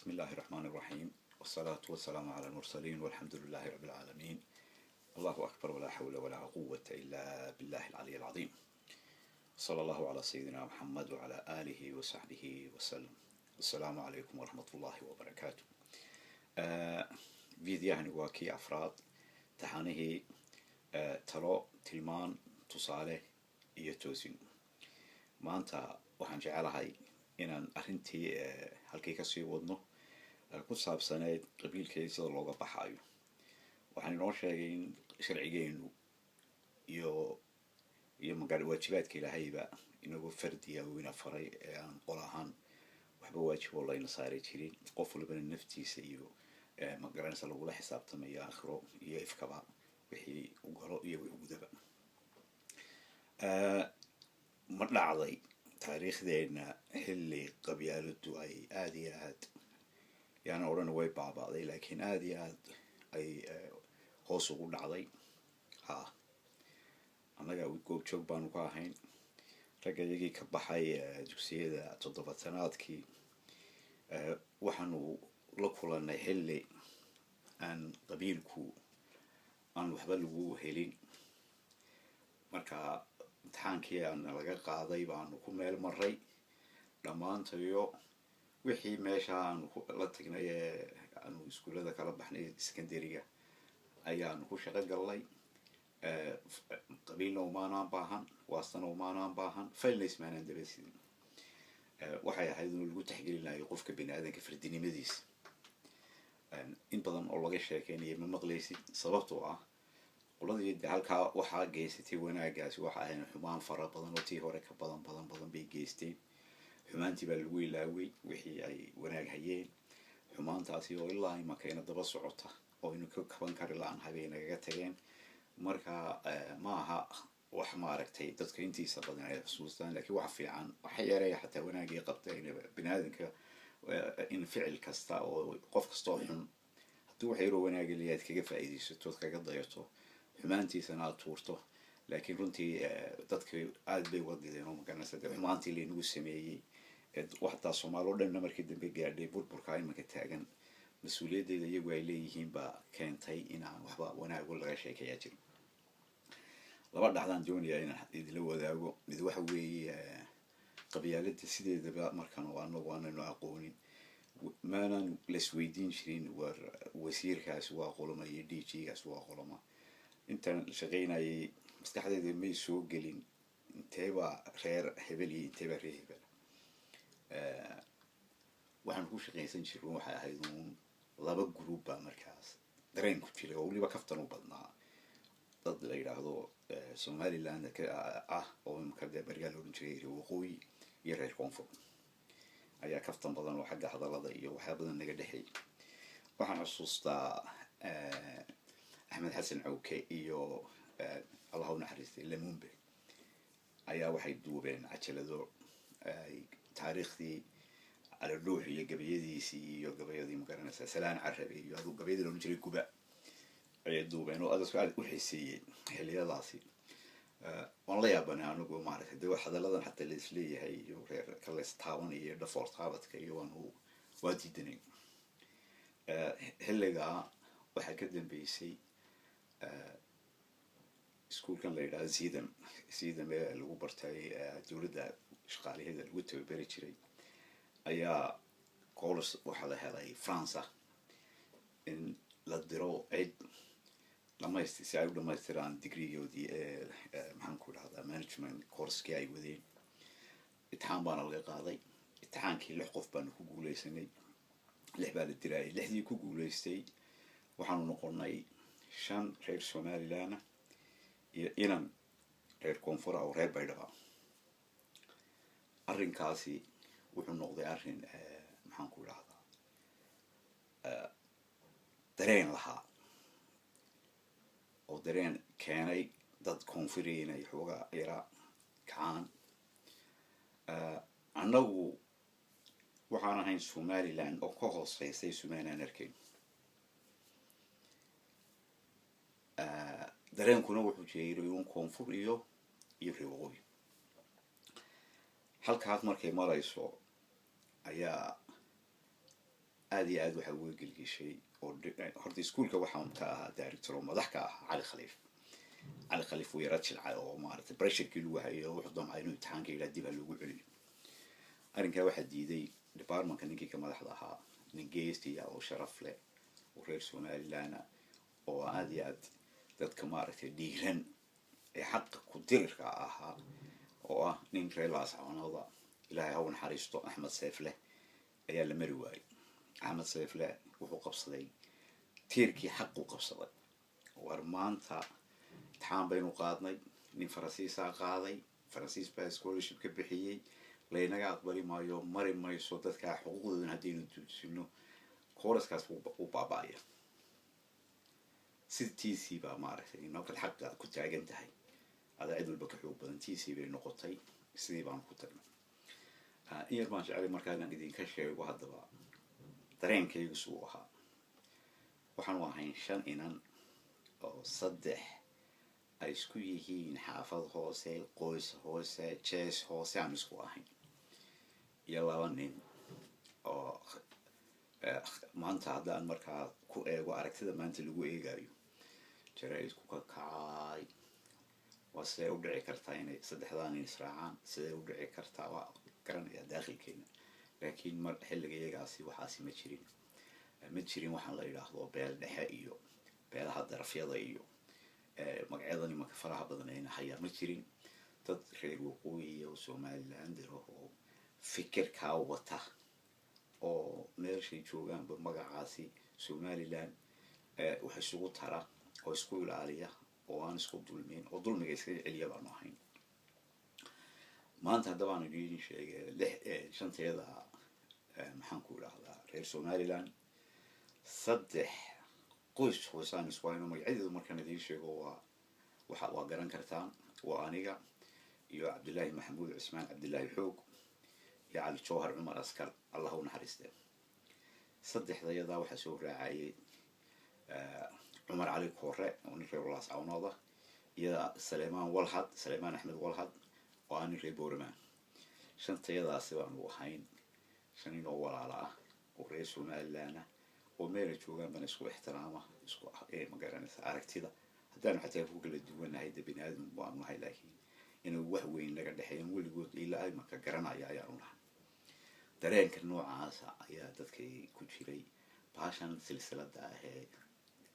بسم الله الرحمن الرحيم، والصلاة والسلام على المرسلين، والحمد لله رب العالمين. الله أكبر، ولا حول ولا قوة إلا بالله العلي العظيم. صلى الله على سيدنا محمد وعلى آله وصحبه وسلم. السلام عليكم ورحمة الله وبركاته. Fiidiyahani waa kii afraad taxanihii talo, tilmaan, tusaale iyo toosin. Maanta waxaan jecelahay inaan arrintii halkii kasii wadno ku saabsaneyd qabiilkii sida looga baxayo. Waxaan inoo sheegay in sharcigeenu iyo maga waajibaadka Ilaahayba inagoo fardiya uu ina faray ee aan qol ahaan waxba waajib oo layna saari jirin, qof walibana naftiisa iyo magaranaysa lagula xisaabtamayo aakhiro iyo ifkaba, wixii u galo iyo wixii gudaba. Ma dhacday taariikhdeena xilli qabyaaladu ay aada iyo aad, yaana odhan way baaba'day, laakiin aada iyo aad ay hoos ugu dhacday? Ha, annaga goobjoog baanu ka ahayn. Ragga iyagii ka baxay dugsiyada toddobatanaadkii waxaanu la kulanay xilli aan qabiilku aan waxba lagu helin. Marka imtixaankii aan laga qaaday baanu ku meel maray dhammaantayo. Wixii meesha aanu la tagnay ee aanu iskuullada kala baxnay secondary-ga ayaanu ku shaqo gallay. Qabiilna umaanaan baahan, waastana umaanaan baahan, failnays maanaan daba sidin. Waxay ahayd inuu lagu taxgelinayo qofka bini aadanka fardinimadiisa. In badan oo laga sheekeynaya ma maqlaysid, sababtoo ah qoladii de halkaa waxaa geysatay wanaagaasi waxa ahayn xumaan fara badan oo tii hore ka badan badan badan bay geysteen. Xumaantii baa lagu ilaaway wixii ay wanaag hayeen. Xumaantaasi oo ilaa imanka ina daba socota oo aynu ka kaban kari la-aan habay nagaga tageen. Marka ma aha wax maaragtay dadka intiisa badan ay xusuustaan, lakiin wax fiican waxa yareeya xataa wanaagii qabta bini aadanka in ficil kasta oo qof kasta oo xun haddii wax yaroo wanaaga leeyaad kaga faa'iidaysato ood kaga dayato, xumaantiisana aad tuurto. Laakiin runtii dadka aad bay uga dideen oo magaranaysa dee xumaantii laynagu sameeyey, xataa Soomaali o dhanna markii dambe gaadhay burburka imanka taagan, mas-uuliyaddeeda iyagu ay leeyihiin baa keentay inaan waxba wanaago laga sheekeeyaa jirin. Laba dhacdaan doonayaa inaan idinla wadaago. Mid waxa weeye qabyaaladda sideedaba markan oo anagu aanaynu aqoonin, maanan laisweydiin jirin war wasiirkaasi waa qoloma iyo DG-gaasi waa qoloma. Intaan shaqaynayay maskaxdayda may soo gelin inteebaa reer hebel iyo inteebaa reer hebel. Waxaan ku shaqaysan jirin waxay ahayd uun laba group baa markaas dareen ku jiray oo weliba kaftan u badnaa, dad la yidhaahdo Somaliland ah oo imika dee berigaa la odhan jiray reer waqooyi iyo reer koonfur ayaa kaftan badan oo xagga hadallada iyo waxyaa badan naga dhexeey. Waxaan xusuustaa Axmed Xasan Cawke iyo, Allah u naxariistay, Lamumbe ayaa waxay duubeen cajalado ay taariikhdii Caladhuux iyo gabayadiisii iyo gabayadii magaranaysaa Salaan Carabi iyo aduu gabayadii la odhan jiray Guba ayay duubeen oo adasku aad u xiiseeyey xiliyadaasi. Waan la yaabanay anigu maaragtay de hadalladan xataa la isleeyahay iyo reer kaleys taaban iyo dhafoor taabadka iyo waanu waa diidanay. Xilligaa waxaa ka dambeysay iskuolkan la yidhaha Zidam. Zidam ee lagu bartay dowladda shaqaalaheeda lagu tababeri jiray ayaa colos waxaa la helay France in la diro cid dhamayst si ay u dhamaystiraan degreegoodii ee maxaan ku dhahdaa management coursekii ay wadeen. Itixaan baana laga qaaday. Itixaankii lix qof baanu ku guuleysanay, lix baa la diraayay. Lixdii ku guuleystay waxaanu noqonay shan reer Somaliland iyo inan reer koonfura oo reer Baydhaba. Arrinkaasi wuxuu noqday arrin maxaan ku idhahdaa dareen lahaa oo dareen keenay dad koonfuri inay xoogaa yara kacaan. Annagu waxaan ahayn Somaliland oo ka hooseysay Somaliland arkayn. Dareenkuna wuxuu jeeray un koonfur iyo reer waqooyi. Halkaas markay marayso ayaa Aada iyo aad waxaa uga gelgeshay oo horta iskuulka waxaan ka ahaa director oo madax ka ahaa Cali Khaliif. Cali Khaliif wuu yara jilcay oo maaragtay pressurekii lagu hayo, wuxuu damcay inuu imtixaanka yidhaha dib ha loogu celiyo. Arrinkaa waxaa diiday departmentka ninkii ka madaxda ahaa, nin geestiya oo sharaf leh oo reer Somaliland oo aada iyo aad dadka maaragtay dhiiran ee xaqa ku dirirka ahaa, oo ah nin reer Laascaanooda, Ilaahay ha u naxariisto, Axmed Seefleh ayaa la mari waayey. Axmed Seefleh wuxuu qabsaday tiirkii xaqu qabsaday. War maanta imtixaan baynu qaadnay, nin Faransiisaa qaaday, Faransiis baa scholarship ka bixiyey, laynaga aqbali maayo, mari mayso. Dadkaa xuquuqdoodan haddaynu duudsino, kooraskaas wuu baaba'aya. Sida TC baa maaragtay markaad xaqa ku taagan tahay adaa cid walba ka xoog badan. TC bay noqotay, sidii baanu ku tagnay. In yar baan jeclay markaa inaan idinka sheego haddaba dareenkaygu suu ahaa. Waxaanu ahayn shan inan oo saddex ay isku yihiin xaafad hoose, qoys hoose, jees hoose aan isku ahayn, iyo laba nin oo maanta haddaan markaa ku eego aragtida maanta lagu eegayo jaraa'idku ka kacay. Waa sidee u dhici kartaa inay saddexdaa nin israacaan? Sidee u dhici kartaa? Waa garanayaa daakhilkeena, laakiin mar xilliga iyagaasi waxaasi ma jirin, ma jirin. Waxaan la yidhaahdo beel dhexe iyo beelaha darafyada iyo magacyada nimanka faraha badan ayna hayaa ma jirin. Dad reer waqooyiya oo Somalilander oo fikirkaa wata oo meeshay joogaanba magacaasi Somaliland wax isugu tara oo isku ilaaliya oo aan isku dulmin oo dulmiga iskaga celiya baanu ahayn. Maanta haddabaan idiin sheegay lix shanteeda, maxaan ku idhaahdaa, reer Somaliland, saddex qoys hoosaan isku hayno. Magacyadeedu markaan idiin sheego waa waxa waa garan kartaan. Waa aniga iyo Cabdillaahi Maxamuud Cusmaan, Cabdillaahi Xoog, iyo Cali Jawhar Cumar Askar, Allah u naxariiste. Saddexdayadaa waxaa soo raacayay Cumar Cali Koore oo nin reer Laascawnooda, iyo Saleymaan Walhad, Saleymaan Axmed Walhad oo ah nin reer Boorama. Shantayadaasi baanu ahayn shan nin oo walaala ah oo reer Somaliland ah oo meela joogaan bana isku ixtiraama, isku magaranaysa aragtida haddaanu xataa ku kala duwanahay, de bini aadam baanu nahay, laakiin inuu wax weyn naga dhexeeyan weligood ilaa imanka garanaya ayaanu nahay. Dareenka noocaasa ayaa dadkay ku jiray. Bahashan silsilada ahee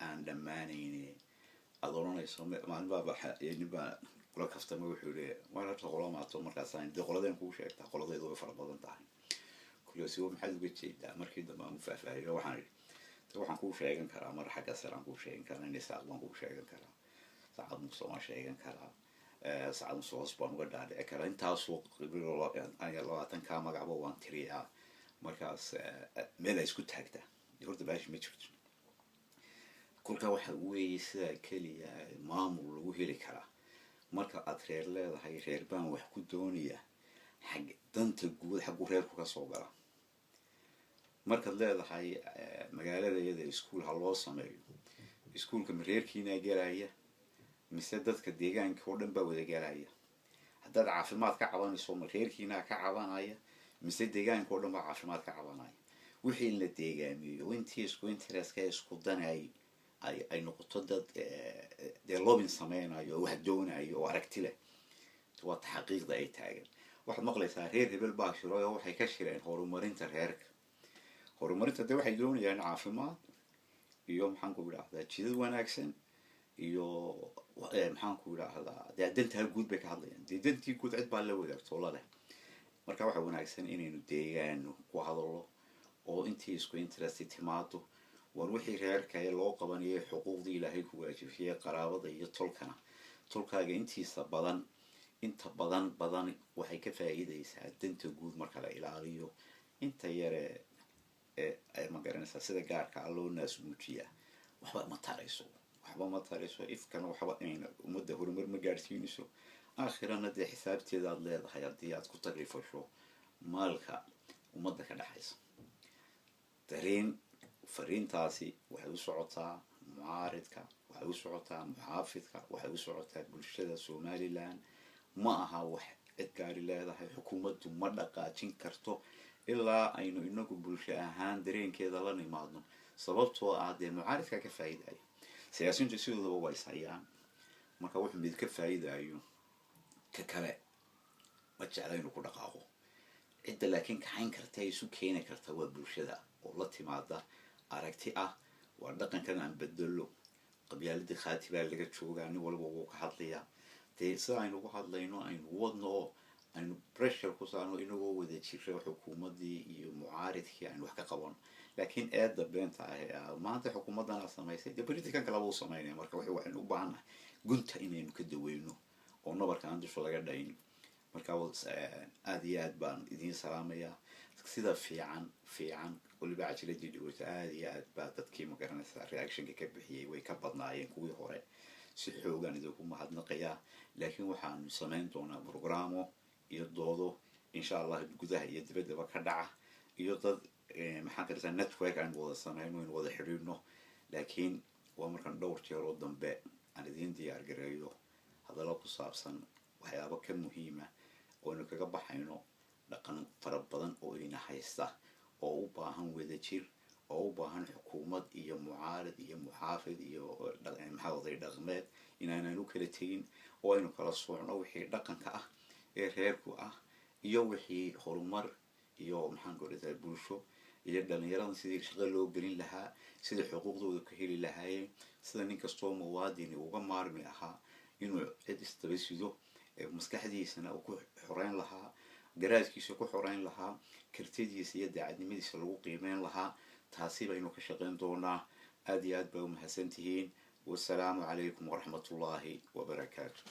aan dhammaanayne aada odhanayso maalin baaba nin baa kula kaftama, wuxuu yihi waan horta qola maato. Markaasaan dee qoladeen kuu sheegtaa, qoladeedu way fara badan tahay. Kuliyosiwo maxaad uga jeedaa? Markii dambe aan u faahfaahiyo, waxaan idhi de waxaan kuu sheegan karaa mar xagga sare aan kuu sheegan karaa, Nisaaq baan kuu sheegan karaa, Sacad Muuse waan sheegan karaa, Sacad Muuse hoos baan uga dhaadhici karaa, intaasoo 20-kaa magacba waan tiriyaa. Markaas meel ay isku taagtaa horta baashi ma jirto. Kolkaa waxa weeye sidaa keliya maamul lagu heli karaa marka aad reer leedahay, reer baan wax ku doonaya, xag danta guud xaggu reerku ka soo gala. Markaad leedahay magaalada iyada iskuul ha loo sameeyo, iskuulka ma reerkiinaa gelaya mise dadka deegaanka oo dhan baa wada gelaya? Haddaad caafimaad ka cabanayso, ma reerkiinaa ka cabanaya mise deegaanka oo dhan baa caafimaad ka cabanaya? Wixii in la deegaamiyo, intii isku interestka isku danay ay noqoto, dad dee lobbying sameynayo oo wax doonayo oo aragti leh, waa ta xaqiiqda ay taagan. Waxaad maqlaysaa reer hebel baa shiray oo waxay ka shireen horumarinta reerka. Horumarinta dee waxay doonayaan caafimaad iyo maxaan ku idhaahdaa jidad wanaagsan iyo maxaan ku idhaahdaa dee dantaa guud bay ka hadlayaan. Dee dantii guud cid baa la wadaagto la leh. Marka waxaa wanaagsan inaynu deegaano ku hadallo oo intii isku interest timaado. War wixii reerka loo qabanayay, xuquuqdii Ilaahay ku waajibiyey, qaraabada iyo tolkana, tolkaaga intiisa badan, inta badan badan waxay ka faa'iidaysaa danta guud marka la ilaaliyo. Inta yare ee ma garanaysaa sida gaarka ah loo naas muujiyaa waxba ma tarayso, waxba ma tarayso. Ifkana waxba ayna ummadda horumar ma gaadhsiinayso, aakhirana dee xisaabteeda aad leedahay haddii aad ku tagrifasho maalka ummadda ka dhexaysa. Dareen fariintaasi waxay u socotaa mucaaridka, waxay u socotaa muxaafidka, waxay u socotaa bulshada Somaliland. Ma aha wax cid gaari leedahay. Xukuumaddu ma dhaqaajin karto. Ilaa aynu inagu bulsho ahaan dareenkeeda la nimaadno, sababtoo ah dee mucaaridkaa ka faa'iidaya, siyaasiyiintu sidoodaba waa ishayaan. Marka wuxuu mid ka faa'iidayo, ka kale ma jecla inuu ku dhaqaaqo cidda. Laakiin kaxayn karta, isu keeni karta, waa bulshada oo la timaada aragti ah: waa dhaqankan aan bedelo, qabyaaladii khaati baa laga joogaa. Nin walba wuu ka hadlayaa. Dee sida aynu ugu hadlayno, aynu wadno oo aynu pressure ku saarno, inagoo wada jira, xukuumaddii iyo mucaaridkii, aynu wax ka qaban. Laakiin eedda beenta ah ee maanta xukuumaddana samaysay, dee politikan kaleba u samaynaya. Marka waxaynu u baahannahay gunta inaynu ka daweyno oo nabarka aan dusha laga dhayn. Marka aada iyo aad baan idiin salaamayaa. Sida fiican fiican waliba cajiladii dhaweyto, aada iyo aad baa dadkii, ma garanaysaa, reactionka ka bixiyey way ka badnaayeen kuwii hore. Si xoogaan idinku mahadnaqayaa. Laakiin waxaanu samayn doonaa programo iyo doodo, insha Allah, gudaha iyo dibaddaba ka dhaca, iyo dad, maxaan karaysaa, network aynu wada sameyno, aynu wada xidhiidhno. Laakiin waa markaan dhowr jeer oo dambe aan idiin diyaar gareeyo hadallo ku saabsan waxyaabo ka muhiima oo aynu kaga baxayno dhaqan fara badan oo ina haysta, oo u baahan wadajir, oo u baahan xukuumad iyo mucaarid iyo muxaafid iyo, maxaa oday dhaqmeed, inaanan u kala tegin oo aynu kala soocno wixii dhaqanka ah ee reerku ah iyo wixii horumar iyo, maxaan ku dhahdaa, bulsho iyo dhalinyarada sidii shaqo loo gelin lahaa, sidii xuquuqdooda ka heli lahaayeen, sida nin kastoo muwaadini uga maarmi ahaa inuu cid isdaba sido, maskaxdiisana uu ku xoreyn lahaa, garaadkiisa ku xoreyn lahaa, kartidiisa iyo daacadnimadiisa lagu qiimeyn lahaa. Taasi baynu ka shaqeyn doonaa. Aada iyo aad baa umahadsan tihiin. Wasalaamu calaykum waraxmatullaahi wabarakaatu.